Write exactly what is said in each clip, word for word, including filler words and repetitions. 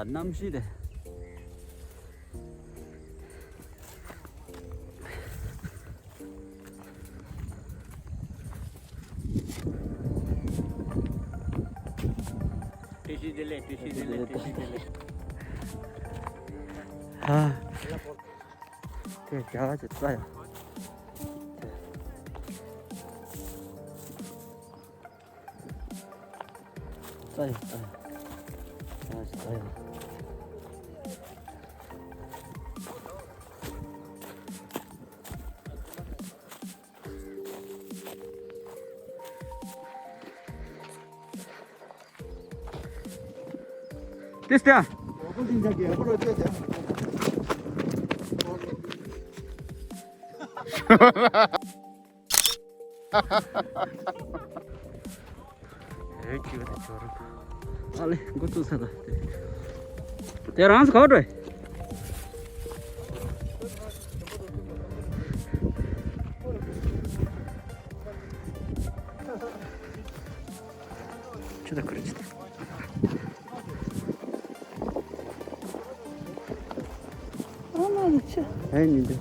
གནམ་གཤིས་དེ། བཀྲ་ཤིས་བདེ་ལེགས། བཀྲ་ཤིས་བདེ་ལེགས། བཀྲ་ཤིས་བདེ་ལེགས། ཨ། དེ་རྒྱ་གར་གྱི་རྩྭ་ཡ། རྩྭ་ཡ། རྩྭ་ཡ། རྩྭ་ཡ། རྩྭ་ཡ། ཏིས་ཏ། ཨེ་ཀྱི་བ་དེ་ཆོར། ཨ་ལེ་འགོ་བཙུགས་ས་ད། དེ་རང་ས་ག་འགྲོ། ཆུ་ད་ཁུར་ཆུ་ད། ཨ་མ་ལི་ཆུ། ཨེ་ནི་འདི།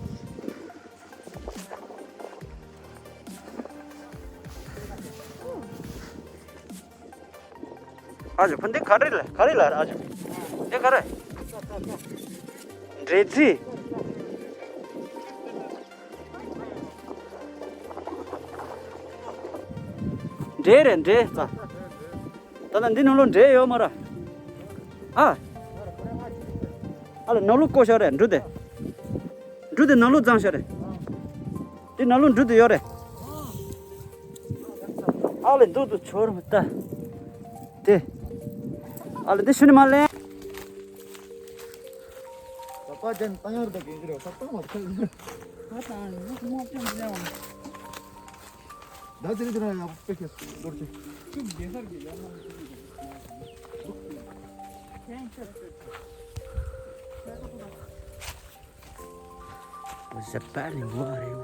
ཨ་ཇོ་ཕུ་འདི་ག་རེ་ལ་ག་རེ་ལ་ཨ་ཇོ། འདི་ག་རེ། འདྲེ་རྩི། འདྲེ་རེད་འདྲེ་ཙ། ད་ལྟ་འདི་ནང་ལོགས་འདྲེ་ཡོད་མ་ར། ཨ། ཨ་ལ་ནང་ལོགས་བཀོད་ཤག་རེད་འབྲུ་དེ། འབྲུ་དེ་ནང་ལོགས་བརྫངས་ཤག་རེད། འདི་ནང་ལོགས་འབྲུ་དེ་ཡོད་རེད། ཨ་ལ་འདུག་འདུག་ཆོར་མི་ལྟ། དེ། ཨ་ལ་འདི་ཤུ་ནི་མ་ལེན། ད་པ་ཅན་ཏང་ཡར་ད་གེ་འདི་རེད་ད་ཏང་མ་ཐལ། ད་ཏང་ཡར་མོ་ཅན་འདི་ཡང་། ད་དེ་རིང་དེ་རིང་ཡག་པོ་དཔེ་ཁེ་སོང་རྡོར་ཆེ། ཁྱུག་རྒྱལ་སར་གྱི་ཡར་ལངས་ཁྱུག་གི་ཁྱེད་ཆེ། ཟེར་པ་ནི་མོ་རེད་བ།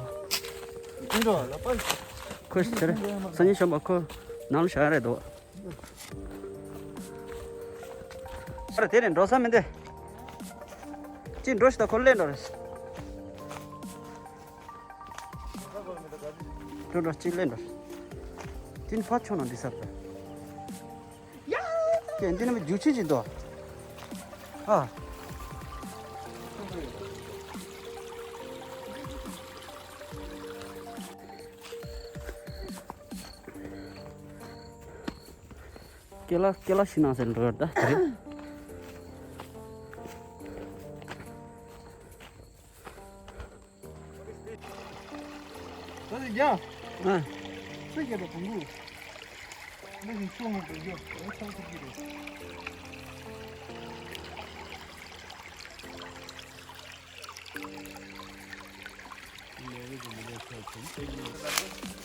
ཅི་འགྲོ་ལ་པ། ཁོས་ཟེར། སང་ཉིན་གཞོན་པ་ཁོ་ནང་ལ་བཞག་རེད་དོ། ཨ་ར་དེ་ནས་འགྲོ་ས་མི་འདུག་ཅི་འགྲོ་ཞིག་ད་ཁོ་ལེན་འགྲོ་རེད། འགྲོ་འགྲོ་ཅི་ལེན་འགྲོ། དེ་ནི་ཕར་ཕྱོགས་ན་འདི་ས་ད། ཀྱེ་འདི་ནི་མི་རྒྱུག་ཆེ་ཅིག་འདུག་ཨ། ཀེ་ལ་ཀེ་ལ་ཤི་ན་ཟེར་འགྲོ་ཡོད་ད་དེ་རེད། ད་ནི་ཡ། ཨ། ཚེ་གེ་དང་དུང་གུ། ནི་ཞིང་ཆུ་ངོ་དུ་ཡོད་ཨེ་ཚང་ཚུགས་ཀྱི་རེད།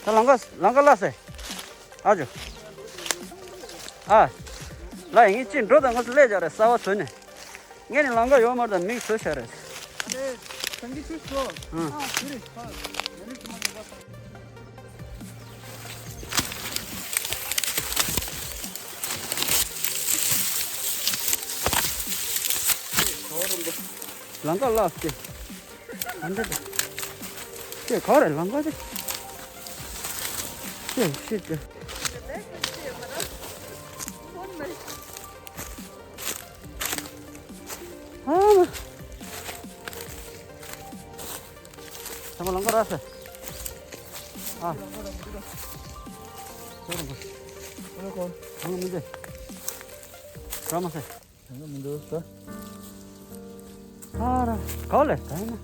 ད་ལང་ཀ་ལང་ཀ་ལ་སེ། ཨ་ཇོ། ཨ། ལ་ཡིན་ཅི་འགྲོ་དང་ངོ་སུ་ལས་ཇ་རེ་ས་བ་ཚོད་ནས། ངས་ནི་ལང་ཀ་ཡོད་མ་རེད་མིག་ཚོད་ཤ་རེད། ཨ་ནི་ཐང་གི་ཚུལ་ཚོ། ཨ། ཨ་ཟེར་རེད་ཨ། ང་ནི་ཚོ་མ་ཡོད་པ་ས། ལང་ཀ་ལ་སེ། ཨ་འདྲ་དེ། དེ་ག་རེ་ལང་ཀ་དེ། དེ་ཤེས་དེ། ཨ་མ། ཚང་མ་ལང་ཀ་ར་སེ། ཨ། ཚང་མ་མི་འདི། ར་མ་སེ། ཡང་མི་འདུག་ད། ཨ་ར། ག་ལེ་ད་ཡིན་ན།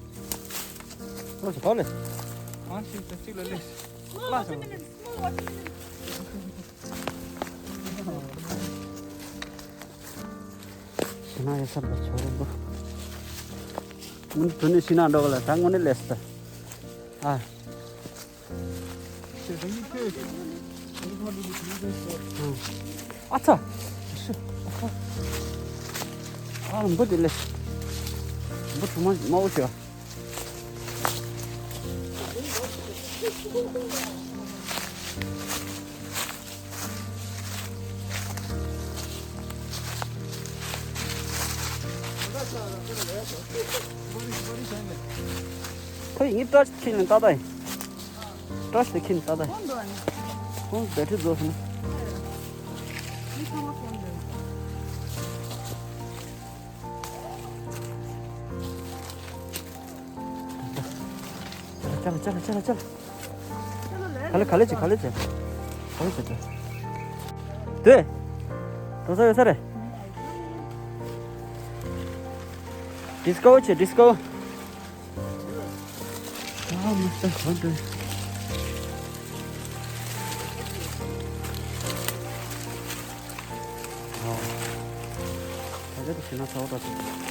ལོ་ཞིག་ག་ལེ། ཨ་ཤི་ད་གཅིག་ལ་ལེ། ལ་ཞིག་ཤི་ན་ཡ་སར་ད་ཆོ་རོ་འདུག་དངོས་གནས་དུ་ནས་ཤི་ན་འགྲོ་ག་ལ་ད་དངོས་གནས་ལེ་སི་ད། ཨ། ཨ་ཚ། ཨ་འབུ་དེ་ལས། འབུ་གྲོག་མ་དམར་པོ་ཞིག་ཁོ་ཡིན་ཏོར་ཆི་ཁྱེར་ནས་ལྟ་ད་ཡིན། ཏོར་ཆི་དེ་ཁྱེར་ནས་ལྟ་ད་ཡིན། ཁོང་བེ་ཊི་རི་རྫོགས་སོང་ན། ཅལ་ཅལ་ཅལ་ཅལ། ག་ལེ་ག་ལེ་ཅི་ག་ལེ་ཅི། ག་ལེ་ཅི་ཅི། དེ། དོ་ས་ཡོད་ས་རེད། ཌིས་ཀོ་བར་བྱེད། ཌིས་ཀོ་བར། ཨ་མི་སྟ་གོན་དུ། ཨ། ད་ལྟ་དུ་ཕྱིན་ན་ཚ་བོ་ད་ཚོ།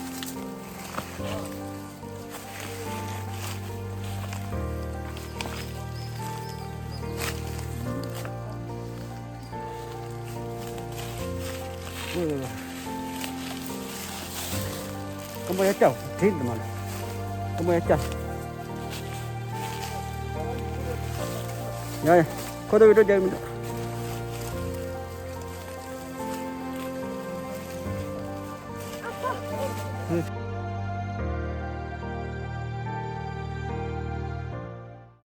ཀམ་པོ་ཡ་ཅག་བྲིས་འདུག་མ་ལ། ཀམ་པོ་ཡ་ཅག་ཡ་ཡ། ཁོ་ད་བི་ཌིའོ་རྒྱག་མི་འདུག